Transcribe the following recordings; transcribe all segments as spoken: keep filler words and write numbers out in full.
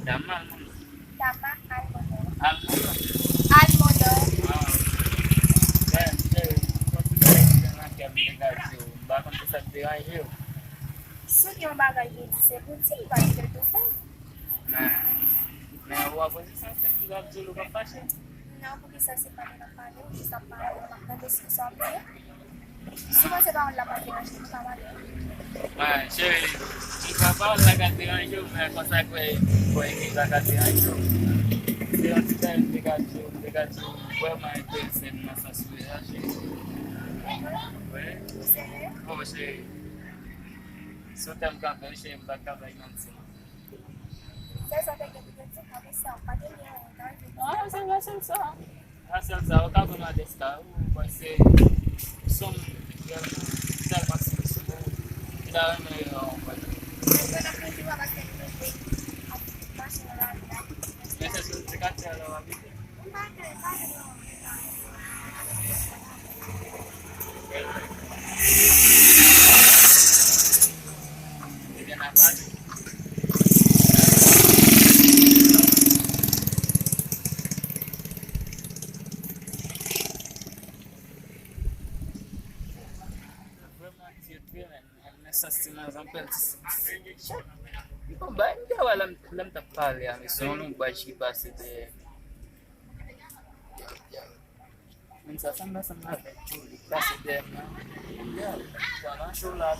Dam Almondo. Dama Almondo. Almondo. Almondo. Ah, ok. Ben, se, konsidere ke nan kè m te ka di w, m pa konn si sa te deranje w. Si w gen yon bagay pou di, se pou w di, m pa kite l tou fè. Men, men ou opozisyon, se m ap di w, ou p ap fache. Non, poukisa se pale n ap pale, ou jis ap pale, m ap tande si sa w ap di. Si w panse pawòl la pa deranje m, pa pale. Mwen, cheri, m kwè pawòl la ka deranje w, men konsa kwè, kwè ke l pa ka deranje w. Se yon ti bagay m te ka di w, m te ka di w, vrèman enterese m nan sans ou ye a, cheri. Wi. Ou serye? Oh, cheri. Sou tè m kanpe, cheri, m pa t ka bay manti, non. Sèl sa w te gen pou te di, pa gen sa, pa gen lyen, pa gen. Ah, se vrè, sèl sa. Ah, sèl sa, ou ka konn Adeska, ou panse, ou sonm, vrèman, tèlman sèl sou ou, ou ta renmen yon, yon. Mwen, mwen ap plede wa paske m plede ap mache nan lari a. Men se sou edikatè a w abite? M pa gen, pa gen non. Ebyen, n a pale. Vrèman, Dye, Dye, men, men santiman, anpil ti, bon, bay, m te wè lè m, lè m t ap pale a, men se yon lonbwaj ki pase dèyè m. Moun sa sanble, sanble avèk Djoulie, pase dèyè m nan. Yo, pandan cho la.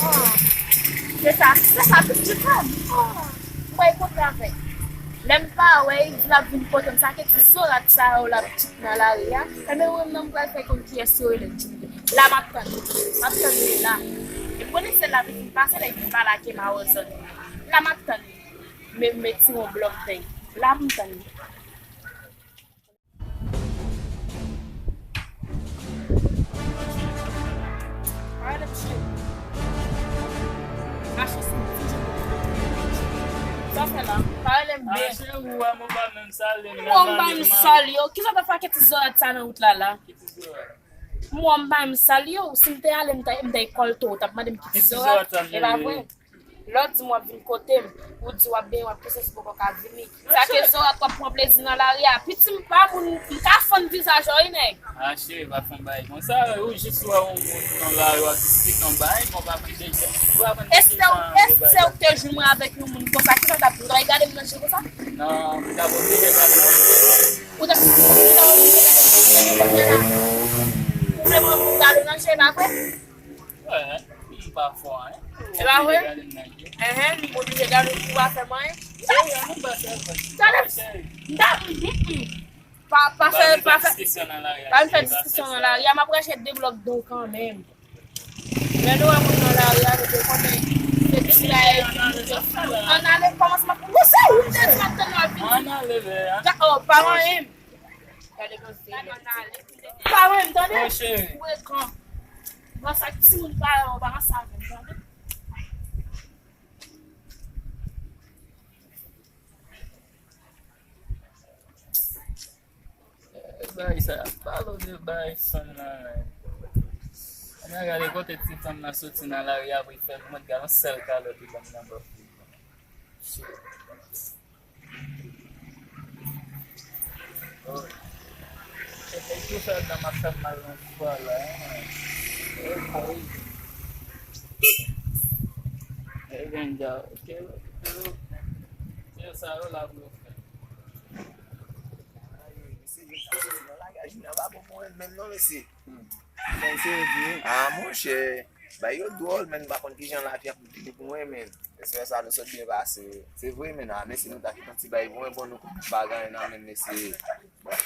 Oh, se sa, se sa tout ti fanm. Oh, mwen kontre avèk. Lè m pa wè, li di l ap vin kote m, sa ke ti zorat sa yo l ap tchit nan lari a. Ebyen, mwen menm, m pral fè konn kiyès yo rele Djoulie. La, m ap tann li. M ap tann li la. E m konnen se la li fin pase, lè li fin pale ak Emma Rosanne. La, m ap tann li. Men, men ti yon blòk pèy. La, m tann li. Sa w fè la? Pa rele m byen. Mwen, m pa menm salye w. Kisa w t ap fè ak ti zorat sa nan wout la, la? Mwen, m pa menm salye w. Si m te ale, m ta, m ta kòlte w, w t ap mande m ki ti zorat. E pa vre? Lè w di m w ap vin kote m, ou di w ap benyen, w ap kesyon si poko ka vini. Sa ke zorat w ap pran plezi nan lari a. Piti m pa moun, m ka fann vizaj ou wi nèg. Ah, cheri, pa fon bay konsa, ou jis wè yon moun nan lari, w ap diskite yon bay, men w pa konn de jan, w pa konn de ki jan de bay. Èske w te jwenn mwen avèk yon moun konsa, kisa w t ap di? Ou t ap gade m nan je konsa? Non, m t ap oblije gade w nan je. Ou t ap, ou t ap oblije gade m nan je konsa la. Ou vle mwen gade w nan je, pa vre? Wè, m pa fò, en. E pa vre? Enhen, m oblije gade w pou w pa fè m anyen. Cheri, an nou ba sa. Tande, m ta, pa, pa fè, pa fè, pa vin fè diskisyon nan lari a, m ap rache de blòk do kanmenm. Lè nou wè moun nan lari a, nou te konnen se ti bagay. Ann ale, kòmanse m ap, bon, se ou m te di m ap tann w ap vin. Ann ale, men, en. Oh, pa anyen. Gade konsa. Pa anyen, tande? Ou ekran. Bon, sa timoun pa yo, pa ansanm, tande? Eh, bagay sa, pale de bagay fanm nan, men. Ann gade kote ti fanm nan soti nan lari a pou l fè l mwen gade yon sèl kalòt li ban m nan bòf li. Shit. Oh. E tou sa nan m ap fè m mal yon fwa la, en. Oh, Marie. E Benja, ok, ok. Se sa yo la pou yo fè. Mesye, yo sa soti nan lagaj, nan pa bon pou mwen menm non, mesye. Sa se yo di, wi. Ah, monchè. Bay yo dwòl, men m pa konn kijan lavi ap vini pou mwen, men. Espè sa nou sot byen pase. Se vre, men, ah, mesye, nou ta fè yon ti bay pou mwen, bon, nou pa gen anyen nan men, mesye. Bon,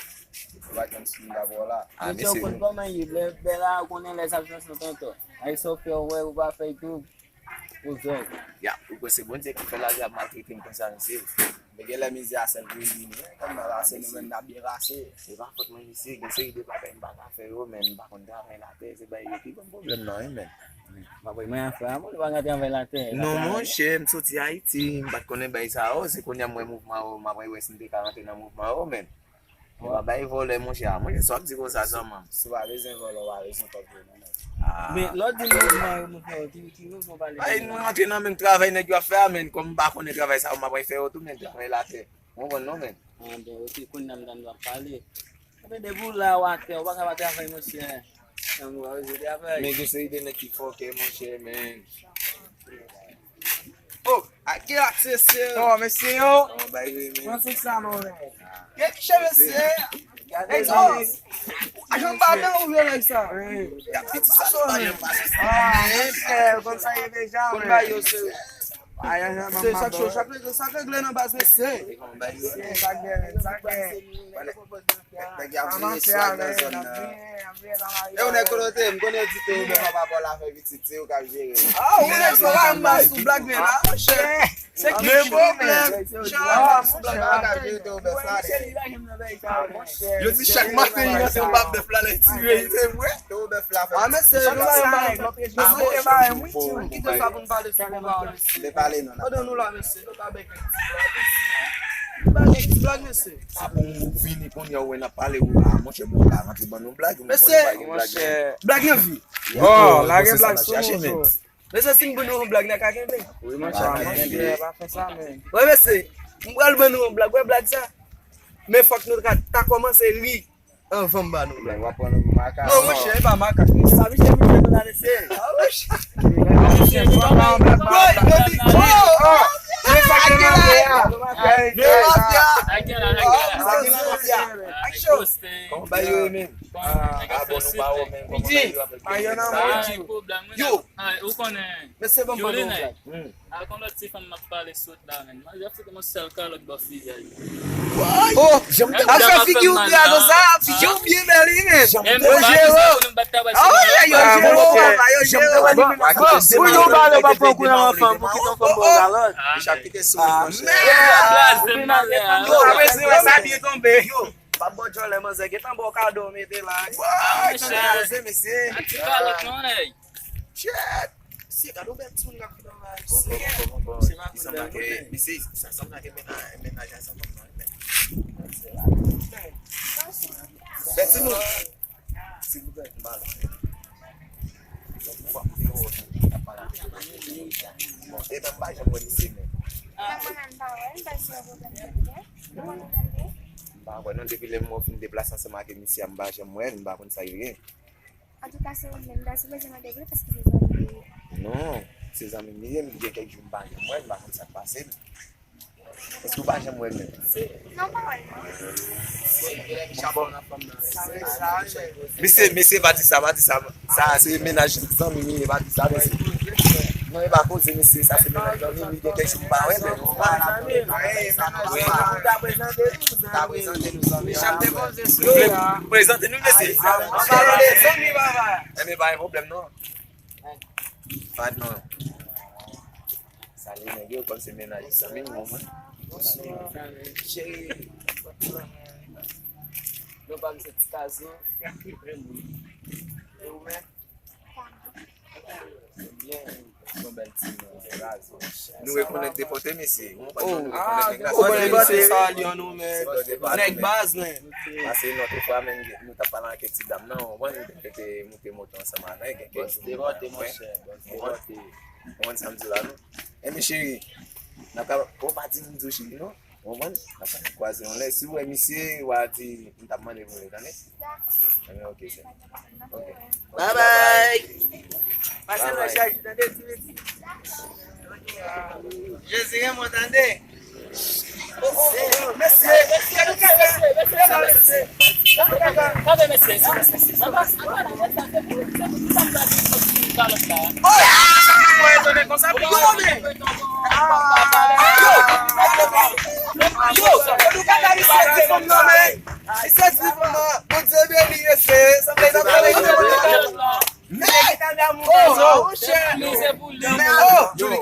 nou pa tann si nou ta pran la. Ah, mesye, ou konn kòman ye, lè, lè la, ou konnen lè sa ap fè sou tonton. Ay, sa w fè, ou wè, ou pa fè tou. Pou zòt. Ya, ou kwè se Bondye ki fè lavi ap maltrete m konsa, mesye? Men gen lè mizè a sèl pou elimine. Kòm nan pase, nou menm n ap byen pase. Se pa fòt mwen, mesye. Gen seri de bagay m pa ka fè yo, men m pa konn travay latè. Se bagay yo ki ban m pwoblèm nan, wi, men. M ap wè mwen afè a, moun pa ka travay latè. Non, monchè, m soti Ayiti, m pa t konnen bagay sa yo. Se kounye a m wè mouvman yo, m ap wè si m te ka rantre nan mouvman yo, men. Ou pa bay vòlè, monchè. A, monchè, sa w ap di konsa sèlman. Si w pa bezwen vòlè, w pa bezwen kòb vre non, nèg. Ah. Men lè w di mouvman yo, mouvman yo, ki, ki mouvman w pale de la? Ay, nou rantre nan menm travay nèg yo ap fè a, men kòm m pa konnen travay sa yo, m ap fè yo tou, men travay latè. Ou konprann non, men. Ah, ben, ok, kounye a m tande w ap pale. Ebyen, depi w la, w atè, w pa ka pa travay, monchè. Nan move travay. Men gen seri de nèg ki fòkè, monchè, men. Oh, a gen ak sese. Oh, mesye yo. Kòman bagay yo ye, men? Pran sèk sa non, men. Gen ki cheve se. Egzòs. A jan ba men ou vle nèg sa. Y ap piti sa, pa janm pase. Ah, mesye, konn sa ye deja, men. Konn ba yo se. Se sa k cho, sa k regle, sa k regle nan baz, mesye. Sa k gen, sa k gen. Nèg y ap vire swag nan zòn nan. E ou nèg kote w te, m konnen w di te ou bèf ap apò l afè pitit, se ou k ap jere. Ah, ou nèg sa pa m ba sou blag men la, monchè. Se ki pwoblèm? Chan ap sou blag la. Yo di chak maten li rantre anba bèf la, lè tire, se vre. Ah, mesye, nou la yon bagay, nou te ba yon wi. Kite sa pou n pale sou konba, mesye. Pandan nou la, mesye, nou ka bèk. Blag, blag, mesye. Apre ou vini kounye a, ou wè n ap pale, ou, ah, monchè, bon, pa rantre ban nou blag, ou mesye, blag, blag, monchè. Blag nan vi. Oh, lage blag sou nou, cho. Mesye, si m ban nou yon blag, n a ka kenbe. Wi, monchè, ah, monchè, pa fè sa, men. Wè, mesye, m pral ban nou yon blag, wè blag sa. Men fòk nou ta, ta kòmanse ri. Anvan m ba nou blag. W ap pran nou pou makak. Non, monchè, e pa makak, mesye. Sa, misye, misye, nou la, mesye. Ah, monchè. Boy, baby, oh, oh. Sa ki la, sa ki la, mafya. Sa ki la, mafya. Action. Kòman bagay yo ye menm? Ah, bon, nou pa wè menm kòman bagay yo ap fè. Yo. Ou konnen. Mesye, ban m ban nou blag. Al kon lòt ti fanm m ap pale sot la, menn. Manzè ap fout yon sèl kalòt bò figi a. Oh, ap fè figi w gra konsa, figi w byen bèl, wi, menn. Yo jere w. Ah, wi, yo jere w, papa, yo jere w. Pou yo pale, pa pran kou nan yon fanm, pou kite yon fanm bò kalòt. Yo pa bezwen wè sa byen tonbe. Yo, pa bò djòlè, manzè, gentan bò kado, mete la. Mesye. Shit. Mesye, gade yon bèl timoun k ap vin anba, mesye. Bon, bon, bon, bon, bon. Li sanble ke, mesye, sa sanble ke mennaj, mennaj a sanble nan, men. Bèl timoun. Silvouplè, m pa la. Yon fwa pou yo, n ap pale avèk yo. Bon, e menm pa janm wè misye, men. M pa wè, m pa si yon pwoblèm de pwè. M pa wè, non, depi lè m fin deplase ansanm ak misye a, m pa janm wè l, m pa konn sa l ye. Antouka, se ou menm, ta sipoze mande vre, paske se zanmi m li ye. Non, se zanmi m li ye, men gen kèk jou m pa janm wè l, m pa konn sa k pase l. Èske w pa janm wè l menm? Non, m pa wè l, non. Mesye, mesye, pa di sa, pa di sa. Sa, se mennaj zanmi m li ye, pa di sa, mesye. Non, e pa koze, mesye, sa se mennaj zanmi m li, gen kèk jou m pa wè l, men nou pa la. Wi. Prezante nou, zanmi. Prezante nou, mesye. An palan de zanmi, papa. Enben, pa gen pwoblèm, non. Pa non. Salye nèg yo, kòm se mennaj zanmi m, mwen. Cheri. Non pa m se Ti Kazo. E ou menm? Byen, yon bèl ti non, Kazo. Nou rekonèt depote, mesye. Ou konprann, nou rekonèt nèg la. Ou konnen misye sa li an nou, men. Nèg baz, men. Pase yon lòt fwa, men, nou t ap pale ak ti dam nan, ou konprann, nou te moute moto ansanm avè l, gen kèk jou nou pa wè. Ou konprann sa m di la, non? Enben, cheri, n ap ka, ou pa di m di w cheri, non? Ou konprann? N ap ka kwaze yon lè. Si w wè misye, w a di, m t ap mande pou li, tande? Enben, ok, cheri. Ok. Bye bye. Pase nan chaj, tande, ti mesye. Jezi renmen w, tande. Oh, oh, oh, mesye, mesye, mesye, mesye. Oh, sa ki mwen etone konsa, pou yo, men. Yo, yo, nou ka ta misye di fanm nan, men. Misye di fanm nan, Bondye beni, mesye. Sa fè nan pale. Men, oh, monchè. Men, oh, Julie,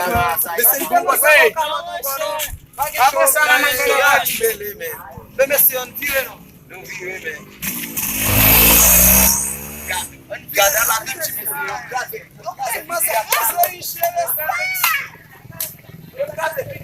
Mesye, li pa konsa. Pa gen chans. Men mesye, ann vire non. Nou vire, men. Gade, ann vire. Gade la, ti mesye. Gade, gade, gade.